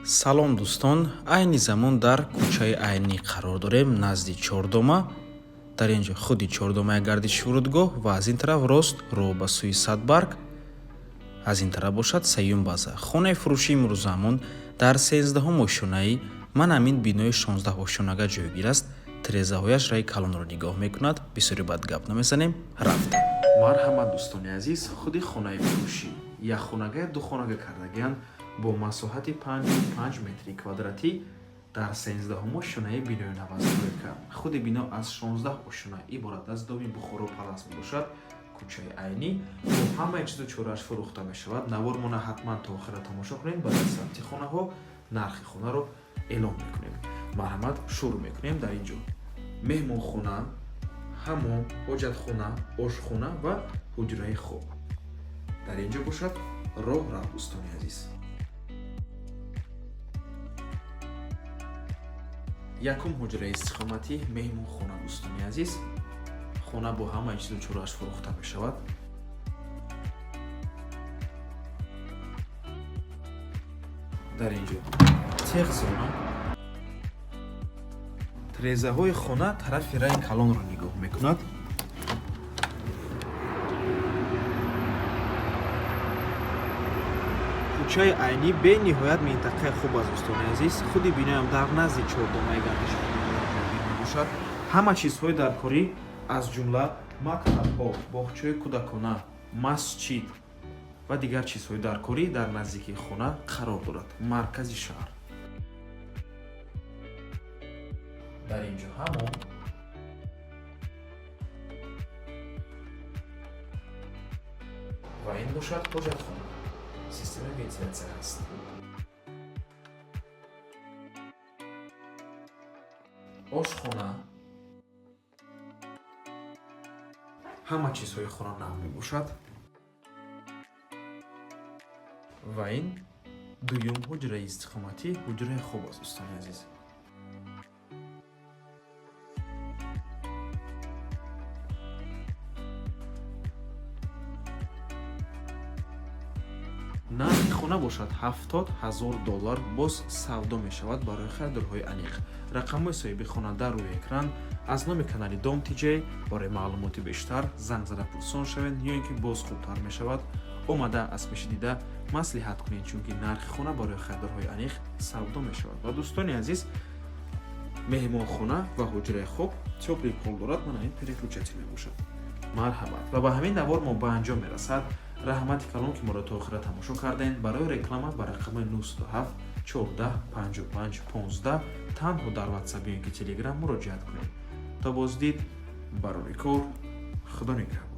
Салом, дӯстон! Айни замон дар кӯчаи Айнӣ қарор дорем, назди Чордома. Дар ин ҷо худи Чордомаи гардиши фурудгоҳ ва аз ин тараф рост роҳ ба сӯи Садбарг, аз ин тараф бошад сеюм база. Хонаи фурӯшии имрӯзаамон дар 13-ҳум ошёнаи ман ҳамин бинои 16 ошёнага ҷойгир аст. Тирезаҳояш раи калонро нигоҳ мекунад. Бисёри бад гап намезанем, рафтем. Марҳамат, дӯстони азиз, худи хонаи фурӯшӣ якхонага, духонага кардагианд бо масоҳати 55 метри квадратӣ дар 13-ҳум ошёнаи бинои новостройка. Худи бино аз 16 ошёна иборат аст. Доми Бухоро Палас мебошад, кӯчаи Айнӣ. Бо ҳамаи чизу чорааш фурӯхта мешавад. Навормона ҳатман то охира тамошо кунед. Баъд аз сабти хонаҳо нархи хонаро эълон мекунем. Марҳамат, шурӯъ мекунем. Дар ин ҷо меҳмонхона, ҳамом, ҳоҷатхона, ошхона ва ҳуҷраи хоб. Дар ин ҷо бошад роҳрав, дӯстони азиз. Якум ҳуҷраи истиқоматӣ, меҳмонхона. Дӯстони азиз, хона бо ҳамаи чизу чорааш фурӯхта мешавад. Дар ин ҷо техзона. Тирезаҳои хона тарафи раи калонро нигоҳ мекунад. Кӯчаи Айнӣ бениҳоят минтақаи хуб аст, дӯстони азиз. Худи биноям дар назди Чордомаи гардиши мебошад. Ҳама чизҳои даркорӣ, аз ҷумла мактабҳо, боғчаи кӯдакона, масҷид ва дигар чизҳои даркорӣ дар наздикии хона қарор дорад. Маркази шаҳр. Дар ин ҷо ҳамом ва ин бошад ҳоҷатхона, системаи вентилятсия ҳаст. Ошхона. Ҳама чизҳои хона нав мебошад. Ва ин дуюм ҳуҷраи истиқоматӣ, ҳуҷраи хоб аст, дӯстони азиз. Нархи хона бошад 70 000 доллар, боз савдо мешавад. Барои харидорҳои аниқ рақамҳои соҳиби хона дар рӯи экран. Аз номи канали Дом Тиҷей барои маълумоти бештар занг зада пурсон шавед ё ин ки боз хубтар мешавад, омада аз пеши дида маслиҳат кунед, чунки нархи хона барои харидорҳои аниқ савдо мешавад. Ва, дӯстони азиз, меҳмонхона ва ҳуҷраи хоб тёплый пол дорад. Мана ин переключатель мебошад. Марҳамат, ва ба ҳамин навор мо ба анҷом мерасад. Раҳмати калон, ки моро то охира тамошо кардем. Барои реклама ба рақами 907 14 55 15 танҳо дар Ватсап ё ин ки Телеграм муроҷиат кунед. То боздид, барори кор, Худо нигаҳбон.